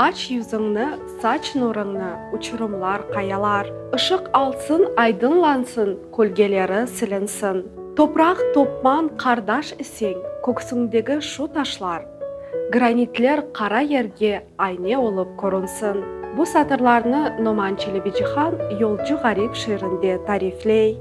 Aç yüzüñni, saç nurıñnı, uçurımlar, qayalar. Işıq alsın, aydınlansın, kölgeleri silinsin. Topraq topman qardaş iseñ, köksüñdegi şu taşlar, granitler qara yerge ayne olıp körünsin. Bu satırlarnı Noman Çelebicihan Yolcu ğarip şiirinde tarifley.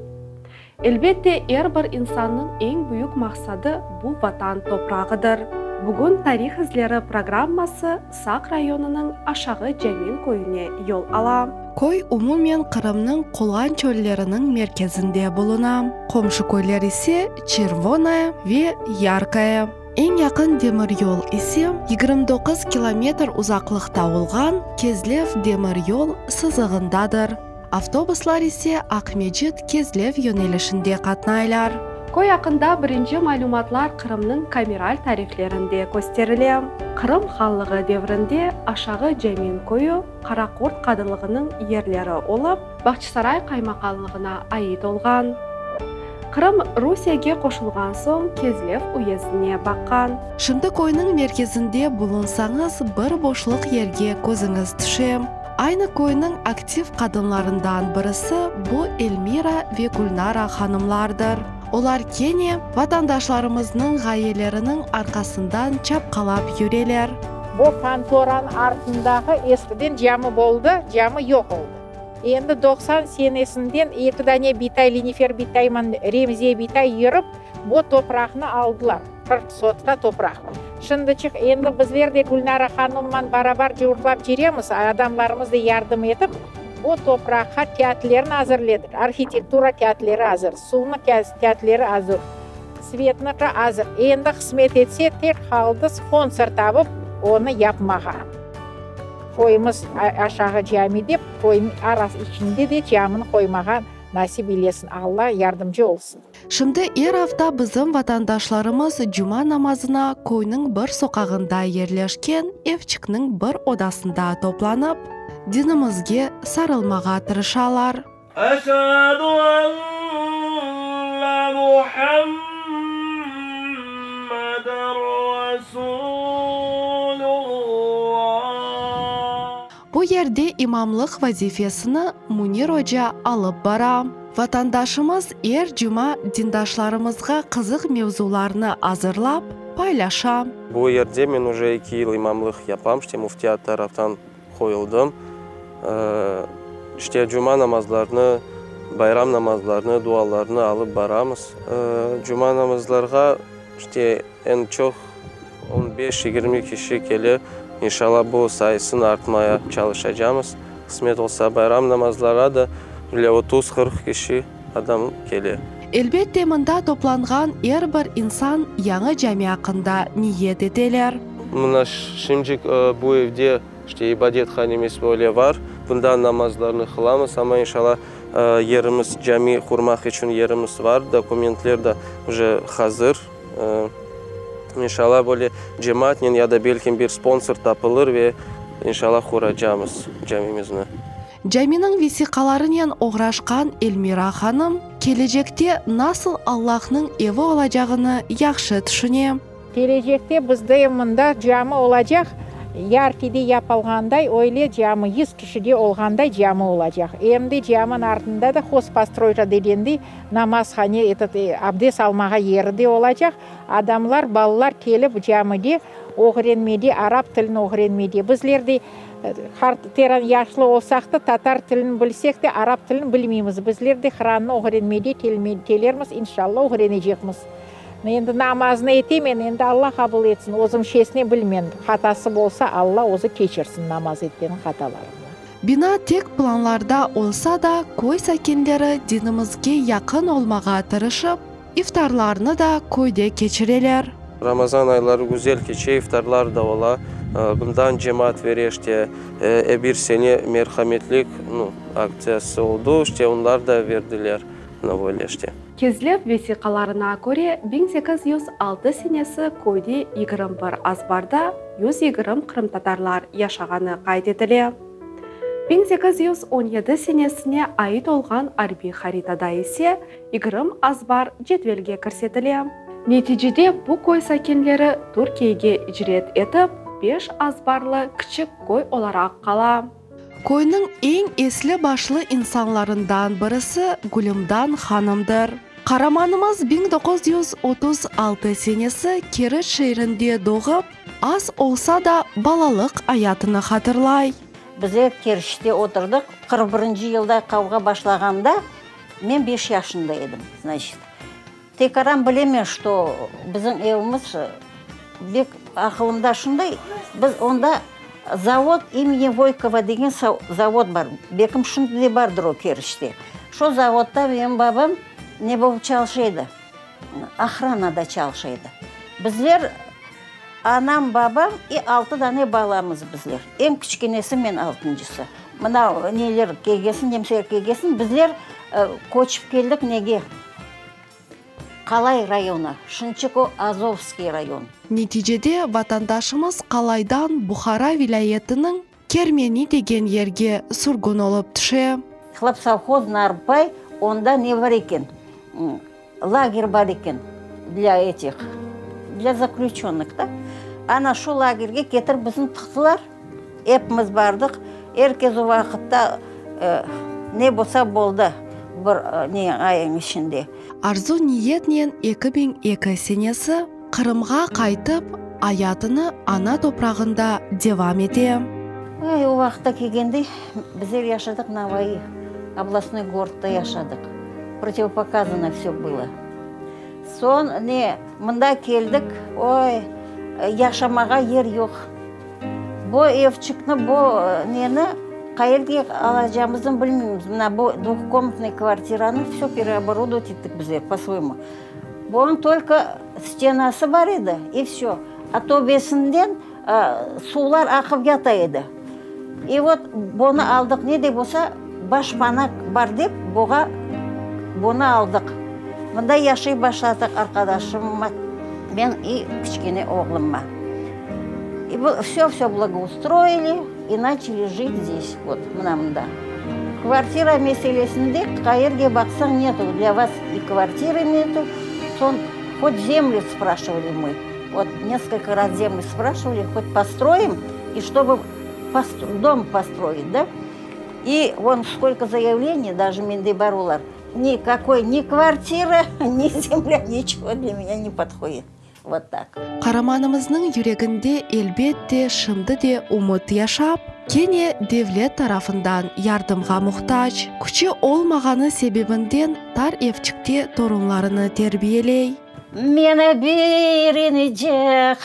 Elbette, er bir insannıñ eñ büyük maqsadı bu Vatan toprağıdır. Bugün Tarih izleri programması Saq rayonınıñ Aşağı Camin köyüne yol ala. Köy umumen Qırımnıñ qulan çölleriniñ merkezinde buluna, qomşu köyler ise Çervonaya ve Yarkaya. Eñ yaqın demiryol ise 29 kilometr uzaqlıqta olğan Kezlev demiryol sızığındadır. Avtobuslar ise Aqmecit-Kezlev yönelişinde qatnaylar. Köy aqqında birinci malümatlar Qırımnıñ kameral tariflerinde kösterile. Qırım hanlığı devrinde Aşağı Camin köyü Qaraqurt qadılığınıñ yerleri olıp, Bağçasaray qaymaqanlığına ait olğan. Qırım Rusiyege qoşulğan soñ Kezlev uyezdine baqqan. Şimdi köyniñ merkezinde bulunsañız, bir boşluq yerge közüñiz tüşe. Aynı köyniñ aktiv qadınlarından birisi bu Elmira ve Gülnara hanımlardır. Olar kene vatandaşlarımıznıñ ğayeleriniñ arqasından çapqalap yüreler. Bu kontoranıñ artındağı eskiden camı boldı, camı yoq oldı. Endi 90 senesinden eki dane bitay, Linifer bitayman Remziye bitay yürip, bu topraqnı aldılar, 40 sotka topraq. Şimdiçik endi bizler de Gülnara hanımman barabar cuvurtlap cüremiz, adamlarımız da yardım etip, bu topraqqa kâğıtlerni azırledik, arhitektura kâğıtleri azır, suvnıñ kâğıtleri azır, svetniñki azır. Endi qısmet etse, tek qaldı sponsor tapıp, onı yapmağa. Köyümiz Aşağı Cami dep, köyniñ arası içinde de camini qoymağa nasip eylesin, Alla yardımcı olsun. Şimdi er afta bizim vatandaşlarımız cuma namazına köyniñ bir soqağında yerleşken evçikniñ bir odasında toplanıp, dinimizge sarılmağa tırışalar. Eşhedü enne Muhammeden Resulullah. Bu yerde imamlıq vazifesini Münir oca alıp bara. Vatandaşımız er cuma dindaşlarımızğa qızıq mevzularnı azırlap, paylaşa. Bu yerde men uje eki yıl imamlıq yapam, işte müftiyat taraftan qoyuldım. İşte cuma namazlarını, bayram namazlarını, dualarnı alıp baramız. Cuma namazlarğa işte eñ çoq on beş, yigirmi kişi kele. İnşallah bu sayısını artmaya çalışacamız. Qısmet olsa bayram namazlara da öyle otuz, qırq kişi adam kele. Elbette, mında toplanğan er bir insan yañı cami aqqında niyet eteler. Mına şimcik bu evde işte ibadethanemiz böyle var. Bunda namazlarnı qılamız, amma inşallah yerimiz, cami qurmaq içün yerimiz var, dokumentler da uje hazır. İnşallah böyle cemaatnen ya da belkim bir sponsor tapılır ve inşallah quracamız camimizni. Caminiñ vesiqalarınen oğraşqan Elmira hanım, kelecekte nasıl Allahnıñ evi olacağını yahşı tüşüne. Kelecekte bizde mında cami olacaq, Yarkide yapılğanday öyle cami, yüz kişige olğanday cami olacaq. Em de caminiñ artında da hozpostroyka degenday namazhane, etot, abdes almağa yeri de olacaq. Adamlar, balalar kelip camige ögrenmege, arap tilini ögrenmege. Bizler de qart, teran yaşlı olsaq da, tatar tilini bilsek de, arap tilini bilmeymiz. Bizler de Qırannı ögrenmege kelermiz, inşalla ögrenecekmiz. Endi namaznı etemen, endi Alla qabul etsin, özüm şesine bilmen, hatası bolsa, Alla özü keçirsin namaz etken hatalarımnı. Bina tek planlarda olsa da, köy sakinleri dinimizge yaqın olmağa tırışıp, iftarlarnı da köyde keçireler. Ramazan ayları güzel keçe, iftarlar da ola. Bundan cemaat vere, işte, e bir sene merhametlik, nu, aktsiyası oldu, işte, onlar da verdiler, mına böyle, işte. Kezlev vesiqalarına köre, 1806 senesi köyde 21 azbarda 120 qırımtatarlar yaşağanı qayd etile. 1817 senesine ait olğan arbiy haritada ise 20 azbar cedvelge kirsetile. Neticede bu köy sakinleri Türkiyege icret etip, beş azbarlı kiçik köy olaraq qala. Köyniñ eñ esli-başlı insanlarından birisi Gülümdan hanımdır. Qaramanımız 1936 senesi Keriç şeerinde doğıp, az olsa da balalıq ayatını hatırlay. Bizler Keriçte oturdıq. 41 birinci yılda qavğa başlağanda men beş yaşında edim, znaçit. Tekaran bilemen, çto bizim evimiz bek aqılımda şunday, biz onda zavod imeni Voykova degen zavod bar, belkim şimdi de bardır o Keriçte. Şo zavodda menim babam ne bolıp çalışa edi, ohranada çalışa edi. Bizler anam, babam i altı dane balamız bizler. Eñ kiçkenesi men altıncısı. Mına neler kelgesin, nemseler kelgesin, bizler köçip keldik nege? Qalay rayonı, şınçıq o Azovskiy rayon. Neticede vatandaşımız Qalaydan Buhara vilâyetiniñ Kermeni degen yerge sürgün olıp tüşe. Hlebsovhoz Narpay, onda ne bar eken, lager bar eken dlâ etih, dlâ zaklüçönnıh da. Ana şu lagerge ketirip bizni tıqtılar, epimiz bardıq, er kes o vaqıtta ne bolsa boldı bir ne ayıñ içinde. Arzu-niyetnen 2002 senesi Qırımğa qaytıp, ayatını ana toprağında devam ete. Ay, o vaqıtta kelgende bizler yaşadıq Navai, oblastnoy gorodda yaşadıq. Protivopokazano vse bylo. Soñ ne, mında keldik, oy, yaşamağa yer yoq. Bu evçikni, bu neni qayerge alacağımıznı bilmeymiz. Mına bu dvuhkomnatnıy kvartiranı vse pereoborudovat ettik bizler po-svoyemu. Bunıñ tolko stenası bar edi, i vsö. A töbesinden suvlar aqıp yata edi. I vot, bunı aldıq, ne de bolsa, başpana bar dep, buğa bunı aldıq. Mında yaşay başladıq arqadaşımma, men i kiçkene oğlumma. I vsö, vsö blagoustroili i načali jit zdes, vot, mına mında. Kvartira meselesinde qayerge baqsañ netu, dlâ vas i kvartirı netu, soñ hot zemlü spraşivali mı, vot neskolko raz zemlü spraşivali, hot postroim, i çtobı dom postroit, da, i von skolko zayavleniy, daje mende bar olar, nikakoy ni kvartira, ni zemlâ, niçego dlâ menya ne podhodit. Vot tak. Qaramanımıznıñ yüreginde, elbette, şimdi de ümüt yaşap, kene devlet tarafından yardımğa muhtac. Küçü olmağanı sebebinden tar evçikte torunlarını terbiyeley. Meni birinci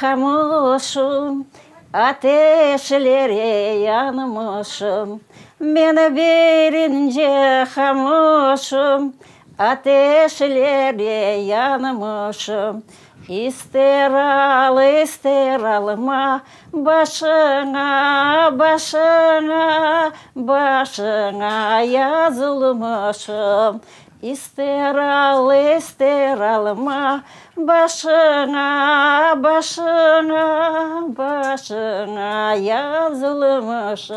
qamışım, Ateşlere yanmışım. Meni birinci qamışım, Ateşlere yanmışım. İster al, ister alma, Başıña, başıña, başıña yazılmışım. İster al, ister alma, Başıña, başıña, başıña yazılmışım.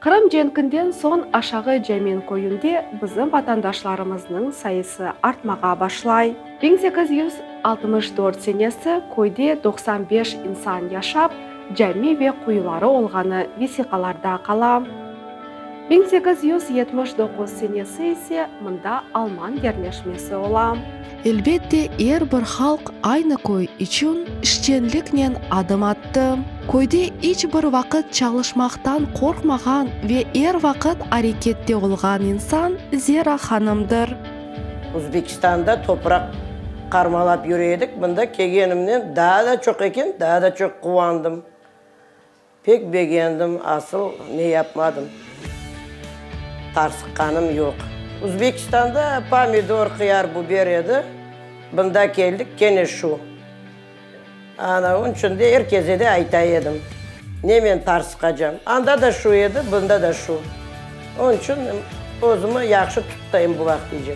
Qırım cenkinden soñ Aşağı Camin köyünde bizim vatandaşlarımıznıñ sayısı artmağa başlay. 1864 senesi köyde 95 insan yaşap, cami ve quyuları olğanı vesiqalarda qala. 1879 senesi ise mında alman yerleşmesi ola. Elbette, er bir halq aynı köy içün işçenliknen adım attı. Köyde iç bir vaqıt çalışmaqtan qorqmağan ve er vaqıt arekette olğan insan Zera hanımdır. Uzbekistanda topraq qarmalap yüre edik, mında kelgenimnen daa da çoq eken, daa da çoq quvandım. Pek begendim, asıl ne yapmadım, tarsıqqanım yoq. Uzbekistanda pomidor, qıyar, buber edi, bında keldik, kene şu. Ana, onıñ içün de er keze de ayta edim, ne men tarsıqacam, anda da şu edi, bunda da şu. Onıñ içün özümi yahşı tuttayım bu vaqtınca.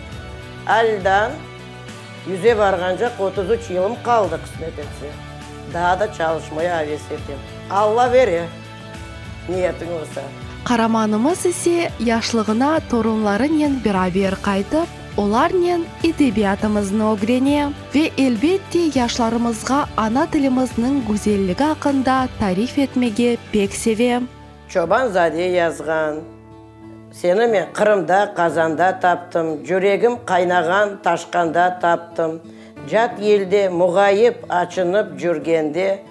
Aldan yüze barğancaq 33 yılım qaldı, qısmet etse. Daa da çalışmaya aves etem. Alla bere, niyetiñ olsa. Qaramanımız ise yaşlığına torunlarınen beraber qaytıp. Olarnen edebiyatımıznı ögrene ve, elbette, yaşlarımızğa ana tilimizniñ güzelligi aqqında tarif etmege pek seve. Çoban-zade yazğan, Seni men Qırımda, Qazanda taptım, Cüregim qaynağan taşqanda taptım, Cat yelde muğayıp, açınıp cürgende,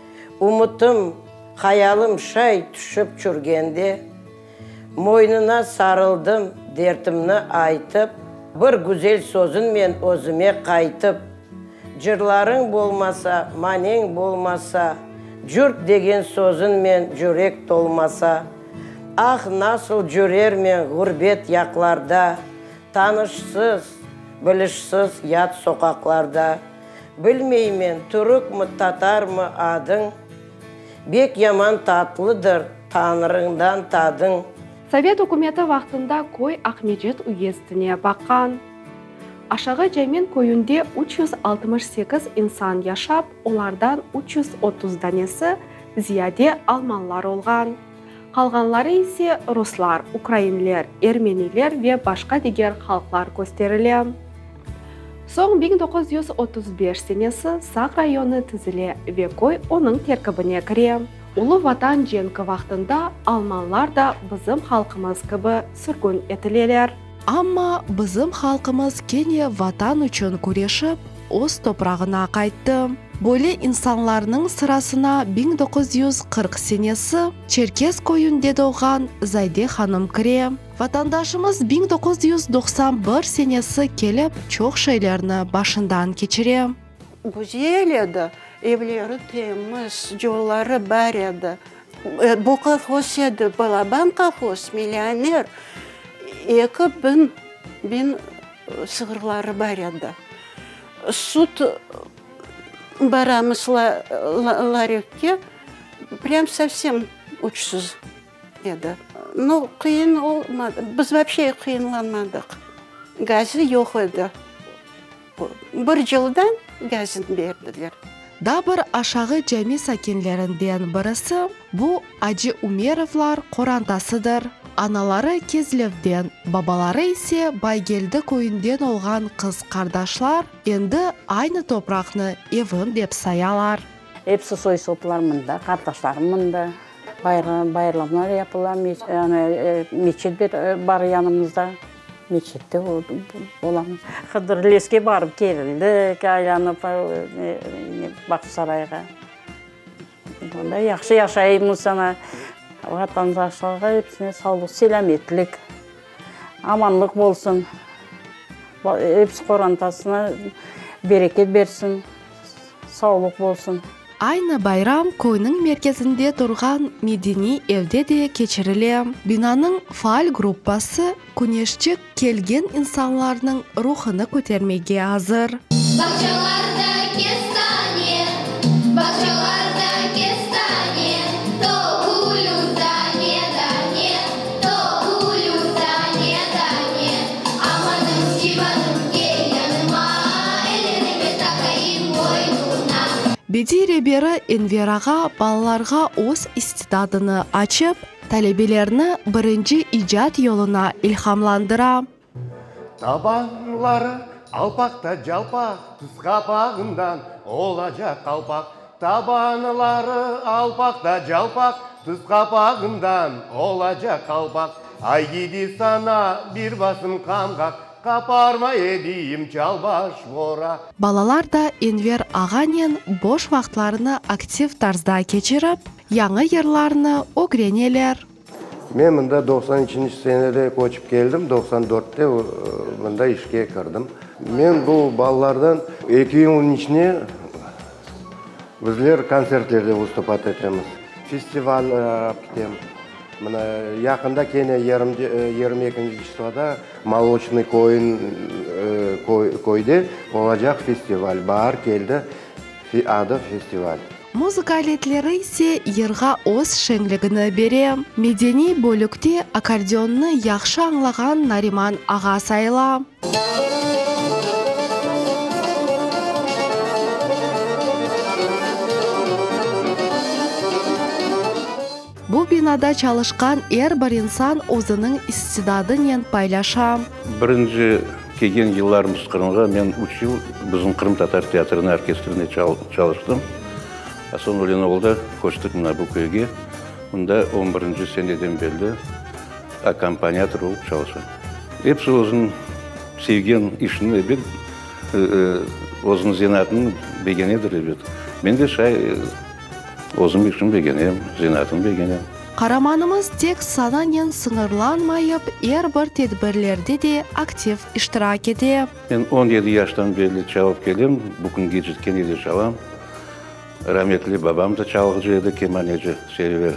Ümütim, hayalım şay tüşip çürgende, Moynuna sarıldım, dertimni aytıp, Bir güzel sözüñmen özüme qaytıp. Cırlarıñ bolmasa, maneñ bolmasa, Cürt degen sözüñmen cürek tolmasa, Ah, nasıl cürermen ğurbet yaqlarda, Tanışsız, bilişsiz yat soqaqlarda. Bilmeymen, türükmi, tatarmı adıñ, Bek yaman tatlıdır Tañrıñdan tadıñ. Sovet ükümeti vaqtında köy Aqmecit uyezdine baqqan. Aşağı Camin köyünde 368 insan yaşap, olardan 330 danesi ziyade almanlar olğan. Qalğanları ise ruslar, ukrainler, ermeniler ve başqa diger halqlar kösterile. Soñ 1935 senesi Saq rayonı tizile ve köy onıñ terkibine kire. Ulu Vatan cenki vaqtında almanlar da bizim halqımız kibi sürgün etileler. Amma bizim halqımız kene Vatan içün küreşip, öz toprağına qayttı. Böyle insanlarnıñ sırasına 1940 senesi Çerkez köyünde doğğan Zayde hanım kire. Vatandaşımız 1991 senesi kelip çoq şeylerni başından keçire. Güzel edi, evleri temiz, yolları bar edi. Bu kolhoz edi, balaban kolhoz, millioner. 2000 biñ sığırları bar edi. Süt baramız larekke, prям совсем uçsuz edi. Nu, qıyın olmadı, biz vapşe qıyınlanmadıq. Gazı yoq edi. Bir yıldan gazını berdiler. Daa bir Aşağı Cami sakinlerinden birisi bu Acı Ümerovlar qorantasıdır. Anaları Kezlevden, babaları ise Baygeldi köyünden olğan qız qardaşlar endi aynı topraqnı evim dep sayalar. Episi soy-soplar mında, qardaşlarım mında. Bayram, bayramlar yapıla, meçet bar yanımızda. Meçette olamız. Hıdırlezge barıp keldik, aylanıp Bağçasarayğa. Onda yahşı yaşaymız ana. Vatandaşlarğa episine sağlıq, selâmetlik, amanlıq bolsun. Episi qorantasına bereket bersin, sağlıq bolsun. Aynı bayram köyniñ merkezinde turğan medeniy evde de keçirile. Binanıñ faal gruppası Küneşçik kelgen insanlarnıñ ruhını kötermege azır. Bağçalarda kestane, bağçalarda kestane, Tökülür dane-dane, tökülür dane-dane. Amanım, civanım, kel yanıma, Ellerimi taqayım boynuna. Bediy reberi Enver ağa balalarğa öz istidadını açıp, Talebelerni birinci icat yoluna ilhamlandıra. Tabanları alpaq da calpaq, Tüs qapağından olacaq qalpaq. Tabanları alpaq da calpaq, Tüs qapağından olacaq qalpaq. Ay gidi sana bir basım qamğaq, Qaparma ediyim çalbaş bora. Balalar da Enver ağanen boş vaqıtlarını aktiv tarzda keçirip, yañı yırlarnı ögreneler. Men mında 93 senede köçip keldim, 94-te mında işke kirdim. Men bu balalardan eki yılnıñ içine bizler kontsertlerde vıstupat etemiz, festival alıp kitem. Mına yaqında kene 22 çısloda Moloçnıy köyün köyde olacaq festival, Baar keldi adı festival. Muzıka aletleri ise yırğa öz şeñligini bere. Medeniy bölükte akkordeonnı yahşı añlağan Nariman ağa sayıla. Bu binada çalışqan er bir insan özüniñ istidadınen paylaşa. Birinci. Kelgen yıllarımız Qırımğa men üç yıl bizim qırımtatar teatriniñ orkestrinde çalıştım. A soñ öyle oldı, köçtik mına bu köyge. Mında on birinci seneden berli akkompaniator olıp çalışam. Episi özüniñ sevgen işini, ebet, özüniñ zenaatını begenedir, ebet. Men de şay özüm işimi begenem, zenaatımı begenem. Qaramanımız tek sananen sıñırlanmayıp, er bir tedbirlerde de aktiv iştirak ete. Men 17 yaştan berli çalıp kelem, bu küngece kene de çalam. Rametli babam da çalğıcı edi, kemaneci, Server.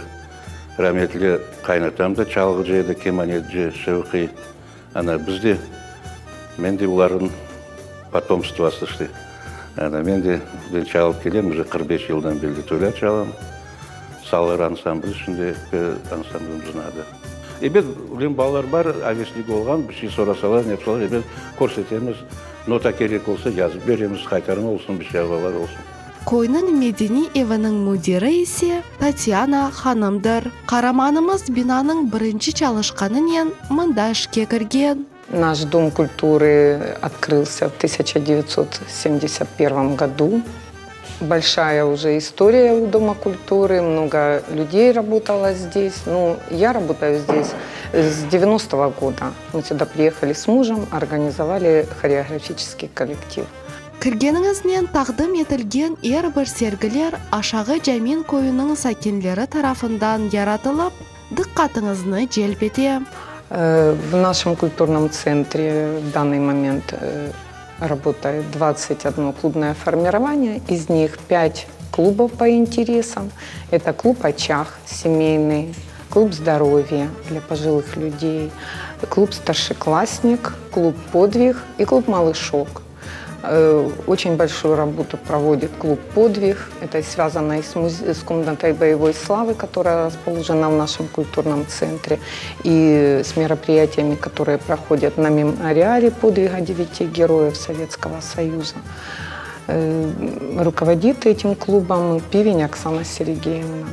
Rametli qaynatam da çalğıcı edi, kemaneci, Şevqiy. Ana, biz de, men de olarnıñ potomstvası işte. Ana, men de, ben çalıp kelem, uje 45 yıldan berli tolâ çalam. Salır ansambli şimdi ansamblimizniñ adı. Ebet, ülen balalar bar, avesligi olğan, bir şey sorasalar, ne yapsalar, ebet, körsetemiz. Nota kerek olsa, yazıp beremiz, qaytarma olsun, bir şey avalar olsun. Köyniñ medeniy eviniñ müdiri ise Tatyana hanımdır. Qaramanımız binanıñ birinci çalışqanınen mında işke kirgen. Naş Dom kulturı otkрылся в 1971 году. Большая уже история у Дома культуры, много людей работало здесь. Ну, я работаю здесь с 90-го года. Мы сюда приехали с мужем, организовали хореографический коллектив. Kirgeniñiznen taqdim etilgen er bir sergiler Aşağı Camin köyüniñ sakinleri tarafından yaratılıp, diqqatıñıznı celp ete. В нашем культурном центре в данный момент работает 21 клубное формирование, из них 5 клубов по интересам. Это клуб «Очаг» семейный, клуб «Здоровье» для пожилых людей, клуб «Старшеклассник», клуб «Подвиг» и клуб «Малышок». Очень большую работу проводит клуб «Подвиг». Это связано и с, музе- с комнатой боевой славы, которая расположена в нашем культурном центре, и с мероприятиями, которые проходят на мемориале подвига девяти героев Советского Союза. Руководит этим клубом Пивень Оксана Сергеевна.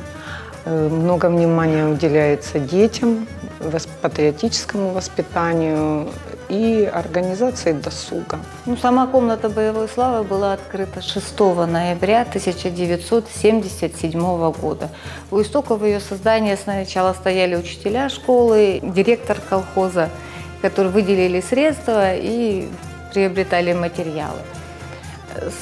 Много внимания уделяется детям, патриотическому воспитанию и организации досуга. Ну, сама комната боевой славы была открыта 6 ноября 1977 года. У истоков ее создания сначала стояли учителя школы, директор колхоза, которые выделили средства и приобретали материалы.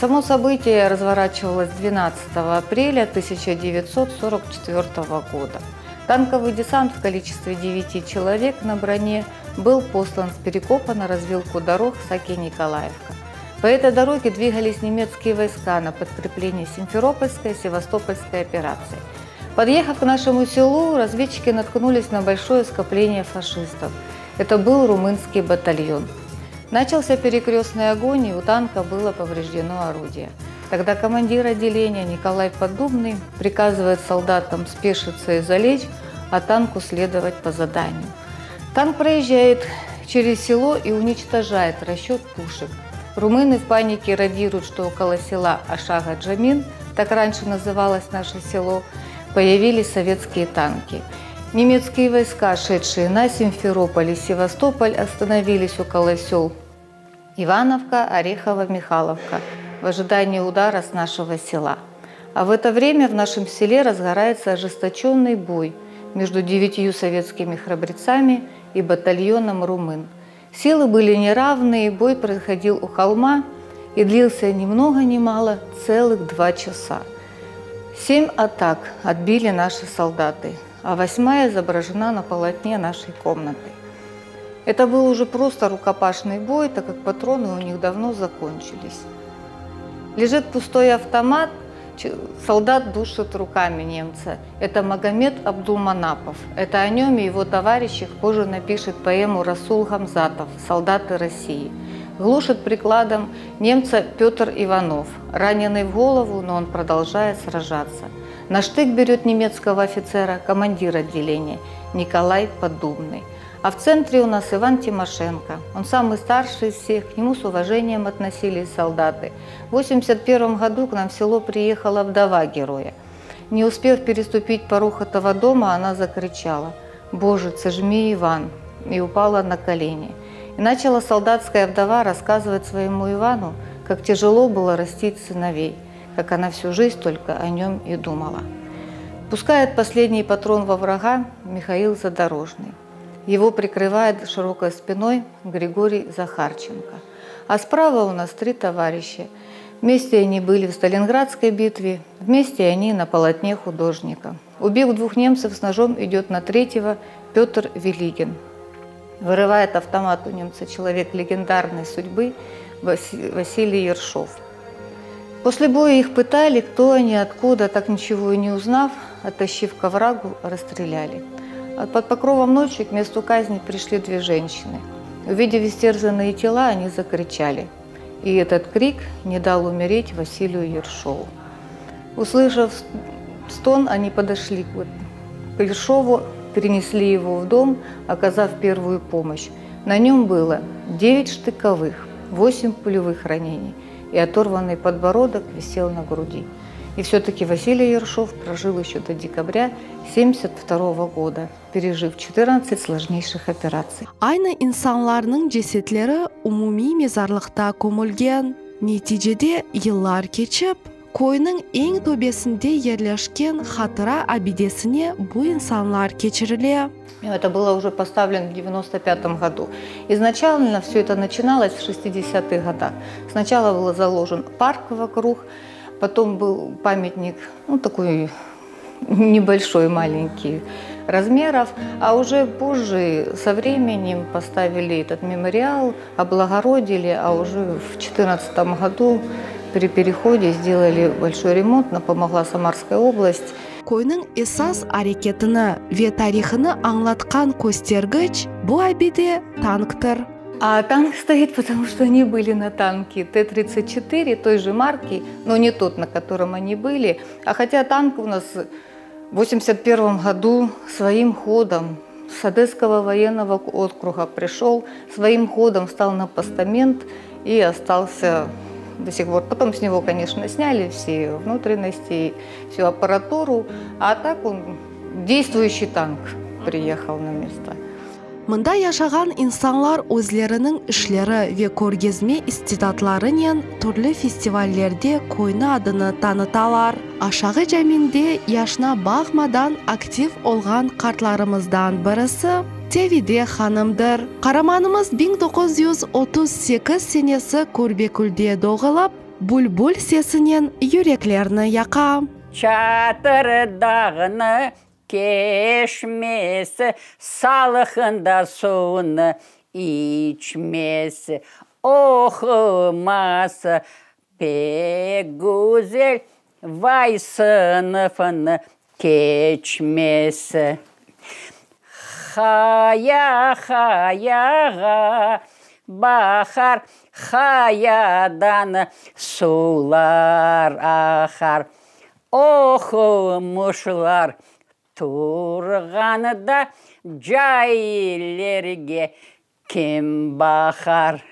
Само событие разворачивалось 12 апреля 1944 года. Танковый десант в количестве 9 человек на броне был послан с Перекопа на развилку дорог Саки-Николаевка. По этой дороге двигались немецкие войска на подкрепление Симферопольской и Севастопольской операции. Подъехав к нашему селу, разведчики наткнулись на большое скопление фашистов. Это был румынский батальон. Начался перекрестный огонь, и у танка было повреждено орудие. Тогда командир отделения Николай Поддубный приказывает солдатам спешиться и залечь, а танку следовать по заданию. Танк проезжает через село и уничтожает расчет пушек. Румыны в панике радируют, что около села Ашага-Джамин, так раньше называлось наше село, появились советские танки. Немецкие войска, шедшие на Симферополь и Севастополь, остановились около сел Ивановка, Орехово, Михайловка в ожидании удара с нашего села. А в это время в нашем селе разгорается ожесточенный бой между девятью советскими храбрецами и батальоном румын. Силы были неравные, бой происходил у холма и длился ни много ни мало целых два часа. Семь атак отбили наши солдаты, а восьмая изображена на полотне нашей комнаты. Это был уже просто рукопашный бой, так как патроны у них давно закончились. Лежит пустой автомат, солдат душит руками немца. Это Магомед Абдулманапов. Это о нем и его товарищах позже напишет поэму Расул Гамзатов «Солдаты России». Глушит прикладом немца Петр Иванов, раненый в голову, но он продолжает сражаться. На штык берет немецкого офицера командир отделения Николай Поддубный. А в центре у нас Иван Тимошенко. Он самый старший из всех, к нему с уважением относились солдаты. В 1981 году к нам в село приехала вдова героя. Не успев переступить порог этого дома, она закричала «Боже, це ж мій Иван!» и упала на колени. И начала солдатская вдова рассказывать своему Ивану, как тяжело было растить сыновей, как она всю жизнь только о нем и думала. Пускает последний патрон во врага Михаил Задорожный. Его прикрывает широкой спиной Григорий Захарченко. А справа у нас три товарища. Вместе они были в Сталинградской битве, вместе они на полотне художника. Убив двух немцев, с ножом идет на третьего Петр Велигин. Вырывает автомат у немца человек легендарной судьбы Василий Ершов. После боя их пытали, кто они, откуда, так ничего и не узнав, оттащив к оврагу, расстреляли. А под покровом ночи к месту казни пришли две женщины. Увидев истерзанные тела, они закричали. И этот крик не дал умереть Василию Ершову. Услышав стон, они подошли к Ершову, перенесли его в дом, оказав первую помощь. На нем было 9 штыковых, 8 пулевых ранений, и оторванный подбородок висел на груди. И все-таки Василий Ершов прожил еще до декабря 1972 года, пережив 14 сложнейших операций. Aynı insanlarnıñ cesetleri umumiy mezarlıqta kömülgen. Neticede yıllar keçip, köyniñ eñ töpesinde yerleşken hatıra abidesine bu insanlar keçirile. Это было уже поставлено в 95 году. Изначально все это начиналось в 60-х годах. Сначала был заложен парк вокруг, потом был памятник, ну, такой небольшой, маленький размеров, а уже позже со временем поставили этот мемориал, облагородили, а уже в 2014 году при переходе сделали большой ремонт, нам помогла Самарская область. Köyniñ esas areketini ve tarihını añlatqan köstergiç bu abide tanktır. А танк стоит, потому что они были на танке Т-34 той же марки, но не тот, на котором они были. А хотя танк у нас в 81 году своим ходом с Одесского военного округа пришел, своим ходом встал на постамент и остался до сих пор. Потом с него, конечно, сняли все внутренности, всю аппаратуру, а так он действующий танк приехал на место. Mında yaşağan insanlar özleriniñ işleri ve körgezme istidatlarınen türlü festivallerde köyniñ adını tanıtalar. Aşağı Caminde yaşına baqmadan aktiv olğan qartlarımızdan birisi Tevide hanımdır. Qaramanımız 1938 senesi Körbekülde doğulıp, bülbül sesinen yüreklerni yaqa. Çatır dağnı keçmesi, Salqın suvnı içmesi, Oquması pek güzel, Vay sınıfını keçmesi. Haya hayağa baqar, Hayadan suvlar aqar. Oqumışlar turğanda Caillerge kim baqar?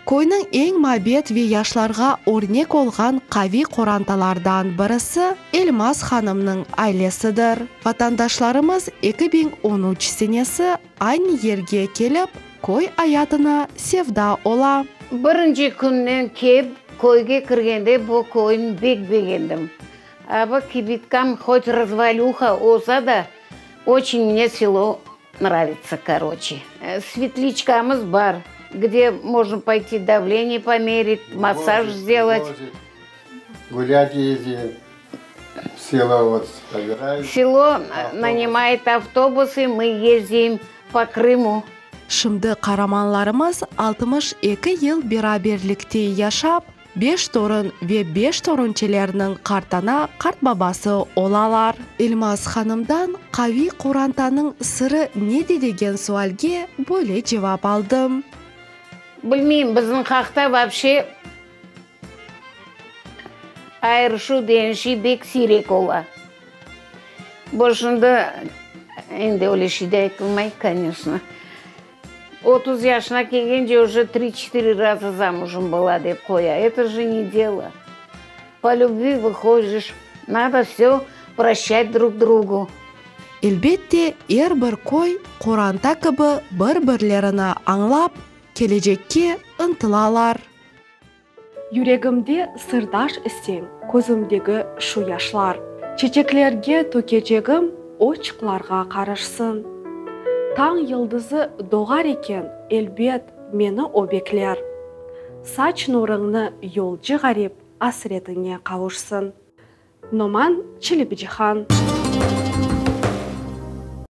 Köyniñ eñ mabet ve yaşlarğa örnek olğan qaviy qorantalardan birisi Elmaz hanımnıñ ailesidir. Vatandaşlarımız 2013 senesi aynı yerge kelip, köy ayatına sevda ola. Birinci künden kelip köyge kirgende bu köyni pek begendim. А bu kibitkam хоть развалюха olsa da, очень мне село нравится, короче. Светличкамız bar, где можно пойти давление померить, массаж Возит, сделать. возит. Гулять ездим. В село вот собирались. Село нанимает автобусы, мы ездим по Крыму. Şimdi qaramanlarımız 62 yıl beraberlikte yaşap, beş torun ve beş torunçelerniñ qartana, qartbabası olalar. Elmaz hanımdan qaviy qorantanıñ sırı nede degen sualge böyle cevap aldım. Bilmeyim, bizim halqta вообще ayırışuv degen şey pek siyrek ola. Bu şimdi endi öyle şey de aytılmay, конечно. 30 yaşına kelgence уже 3-4 раза замужем была dep qoya. Это же не дело. По любви выходишь, надо все прощать друг другу. Elbette, er bir köy qoranta kibi bir-birlerini añlap. kelecekke ıntılalar. Yüregimde sırdaş iseñ, közümdegi şu yaşlar. Çeçeklerge tökecegim o çıqlarğa qarışsın. Tañ yıldızı doğar eken, elbet, meni o bekler. Saç nurıñnı yolcı ğarip asretiñe qavuşsın. Noman Çelebicihan.